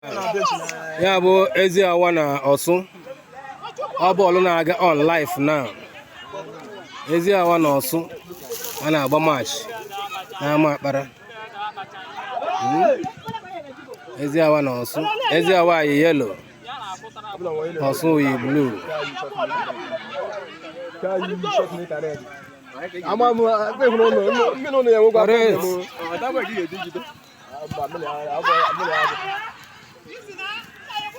Ya bụ Eziawa na Ọsụ. Ọ bọọlụ na-aga on live now. Eziawa na Ọsụ a na-agba match n'ama Akpara. Eziawa na Ọsụ. Eziawa yi yellow, Ọsụ yi blue. Ama m ịhụrụ ụlọ mmiri ụlọ ya nwekwa. Correct.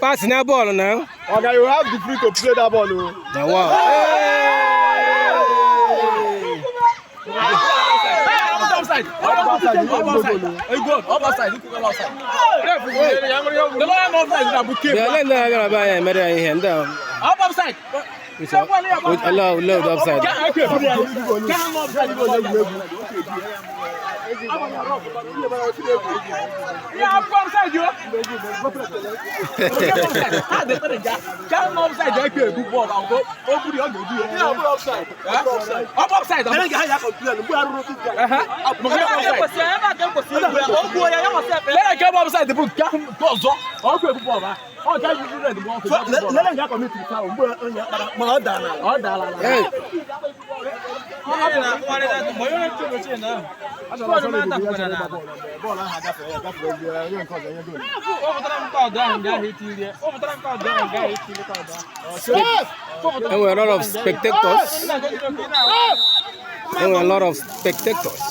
Pass na bọọlụ na. Oga, you have the free to play that ball o. Na wow. Offside. Offside. Bịa lee ndị na-abịa be anyị emere ya ihe ndị a. Ala ole ụdị offside? Hey, Bọọlụ ahụ agafere ya gafere onye nke ọzọ nye goal. Enwere a lot of spectators. Enwere a lot of spectators.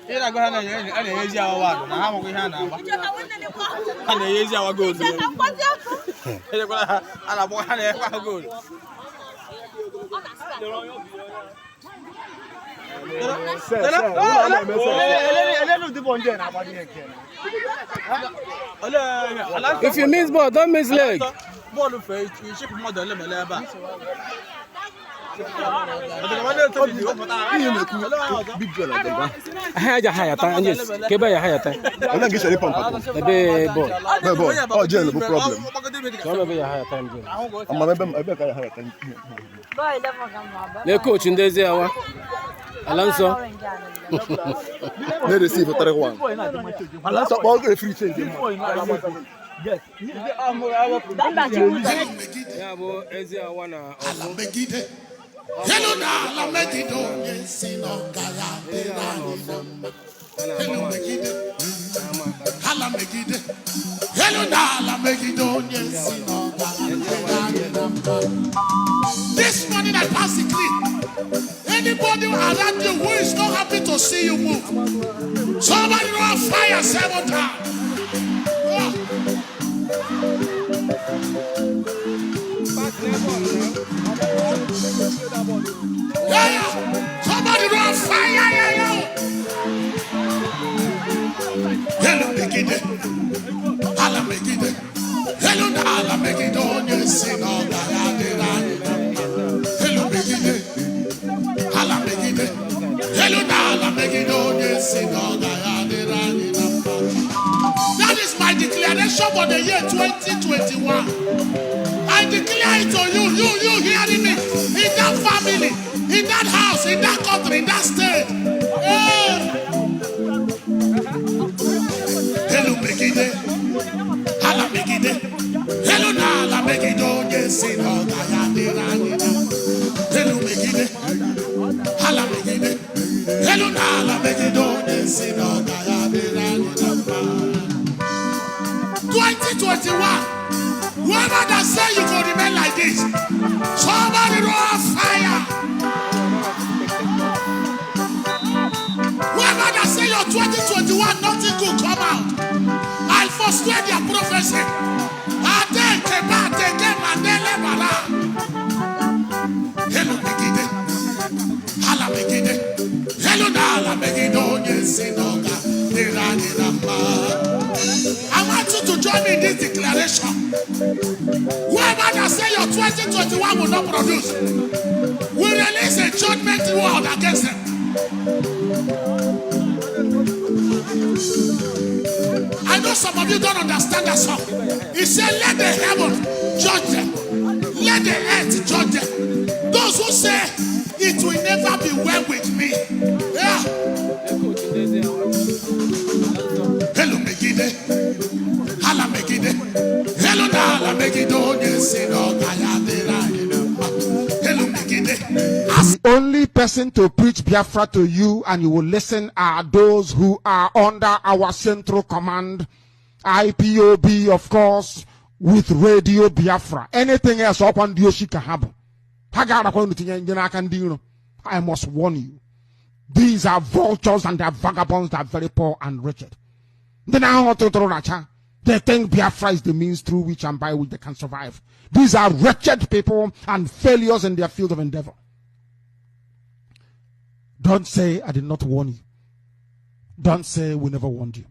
Ị na-agwa ha na a na-enyezi awa na ha amaghị ihe a na-agba. Ha na-enyezi awa goolu. Enyekwala ha, a na-agba ha na-enyekwa ha goolu. Se se ụlọ na-eme se. If you miss ball, don't miss leg. Bọọlụ fee ichepụ mmadụ ole ma ole ebe a. Ha aja ha yata, yes. Kebe ya ha yata. Ole nke chọrọ ịpọmp atọ? Ebe bọọlụ. Ebe bọọlụ. Ọ jel bụ problem. Chọọ ebe ya ha yata njem. Ama m ebe m ebe ka ya ha yata. Lee coach ndị Eziawa. Ala nsọ. Na-eresive 3-1. Ala nsọ kpọọ referee change. Ya bụ Eziawa na Ọsụ. Megide elu na ala megide onye si na ọ gaghị adịrị anyị na mma. A na-agba Elu match megide n'ama Akpara. ala megide elu na ala megide onye si na ọ gaghị adịrị anyị na mma. This morning I pass the decree. Anybody around you who is not happy to see you move, somebody run fire seven times. Ah. Pass na bọọlụ na. Yeah. Somebody run fire. Yeah. Elu megide, ala megide, elu na ala megide onye si na ọ gaghị adịrị anyị na mma. Elu megide, ala megide, elu na ala megide onye si na ọ gaghị adịrị anyị na mma. That is my declaration for the year 2021. I declare it to you, you hearing me, in that family, in that house, in that country, in that state. Hey. Elu megide, ala megide, elu na ala megide onye si na ọ gaghị adịrị anyị na mma. Elu megide, ala megide, elu na ala megide onye si na ọ gaghị adịrị anyị na mma. 2021, whoever that say you go remain like this, somebody roll fire. Whoever that say your 2021 nothing good come out, I frustrate their prophecy. Ade keba teke mandele mala. Elu megide, ala megide, elu na ala megide onye si na ọ ga dịrị anyị na mma. I want you to join me in this declaration. Whoever that say your 2021 will not produce, we release a judgment word against them. I know some of you don't understand that song. He said, "Let the heaven judge them, let the earth judge them. Those who say it will never be well with me." Yeah. Lee coach ndị Eziawa. Ala nsọ. Elu megide, Megide, ala megide, elu na ala megide onye si na ọ ga ya dịrị anyị na mma. Elu megide, asị. The only person to preach Biafra to you and you will listen are those who are under our central command, IPOB, of course, with Radio Biafra. Anything else, ọkwa ndị oshi ka ha bụ. Ha ga-arakwa unu tinye ndị n'aka ndị iro. I must warn you. These are vultures and they are vagabonds that are very poor and wretched. Ndị na-ahụ tụtụrụ racha. They think Biafra is the means through which and by which they can survive. These are wretched people and failures in their field of endeavor. Don't say I did not warn you. Don't say we never warned you.